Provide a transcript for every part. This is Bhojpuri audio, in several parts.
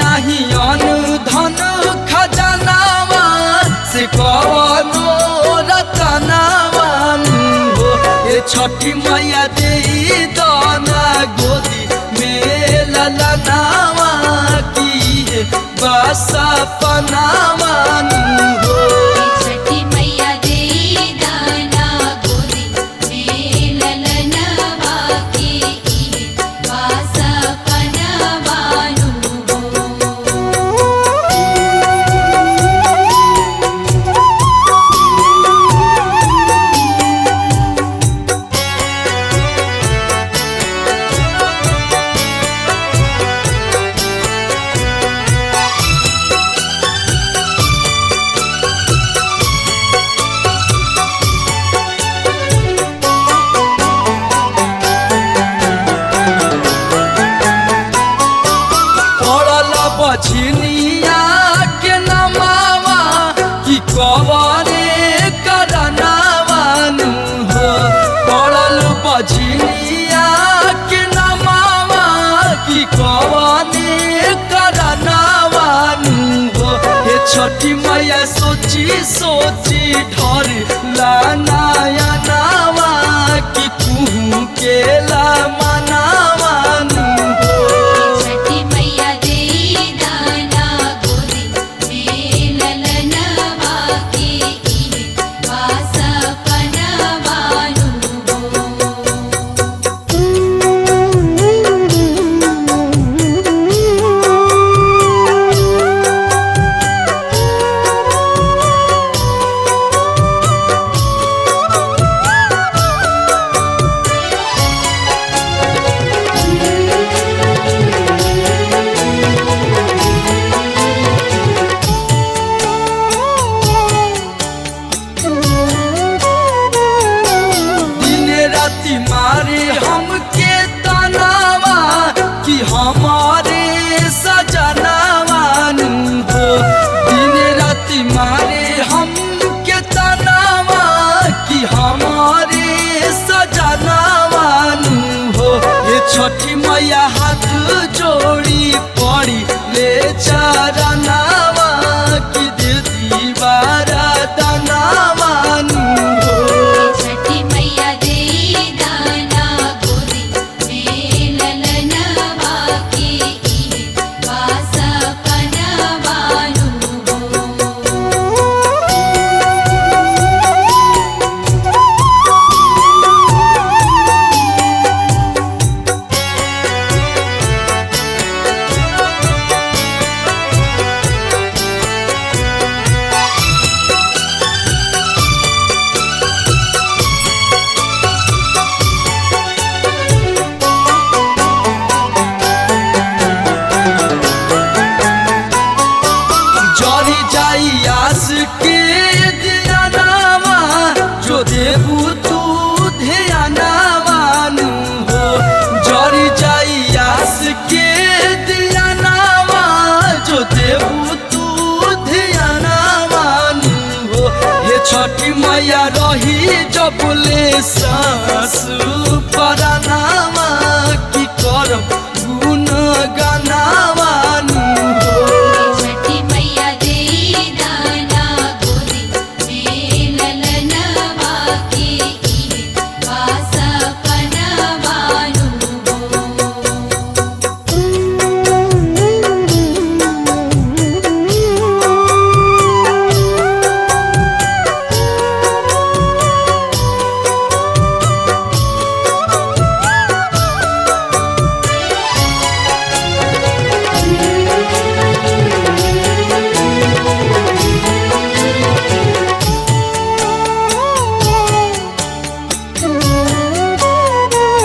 नाही अन्न धन खजानावा से कवनो रतनावा हो। ए छठी मैया दे दाना गोदी में ललनावा की बसा पनावा हो। छठी मैया देई दाना गोदी में ललनवा के इहे वासा पनवानु हो। पड़ल बछनिया के नमावा कि कवरे करनावानु हो। पड़ल बछनिया के नमावा कि कवरे करनावानु हो। हे छठी मैया सोची सोची ढर लानाया नावा कि तू केला मनावानु हो। छठी मैया देई दाना गोदी में ललनवा के इहे वासा पनवानु हो। दिन राति मारे हमके तनावा कि हमारे सजनावा नु हो। दिन राति मारे हमके तनावा कि हमारे सजनावा नु हो। ये छठी मैया हाथ जोड़ी पड़ी ले चरनावा कि दिल दीवारा दनावा नु हो। छठी मैया देई दाना गोदी में ललनवा के इहे वासा पनवानु हो। जरी जाई आस के ध्यानावा जो देबू तू ध्यानावा नु हो। जरी जाई आस के ध्यानावा जो देबू तू ध्यानावा नु हो। हे छठी मैया रही जबले सास परनावा की करब गुण गानावा नु हो। छठी मैया देई दाना गोदी में ललनवा के इहे वासा पनवानु हो।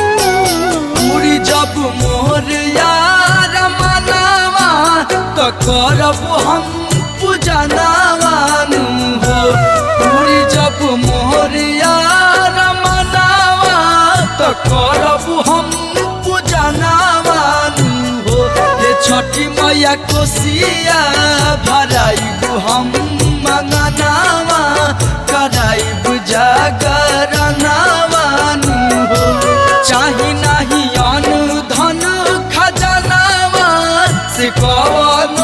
पूरी जब मोर यार मनावा तो करब हम पूजनावा नु हो। पूरी जब मोर यार मनावा तो करब हम पूजनावा नु हो। हे छठी मैया कोसिया भराइब हम मंगनावा कराइब जागरनावा नु हो। चाही नाही अन्न धन खजानावा से कवनो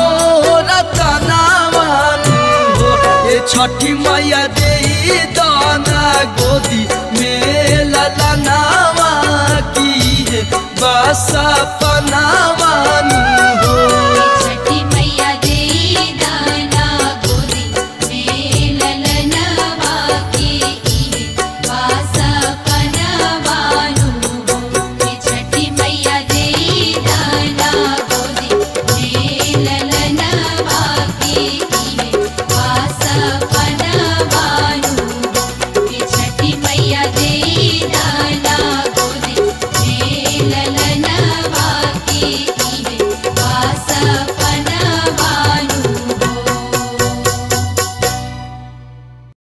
ए छठी मैया दे दाना गोदी में ललनावा की है बस अपनावानु हो। छठी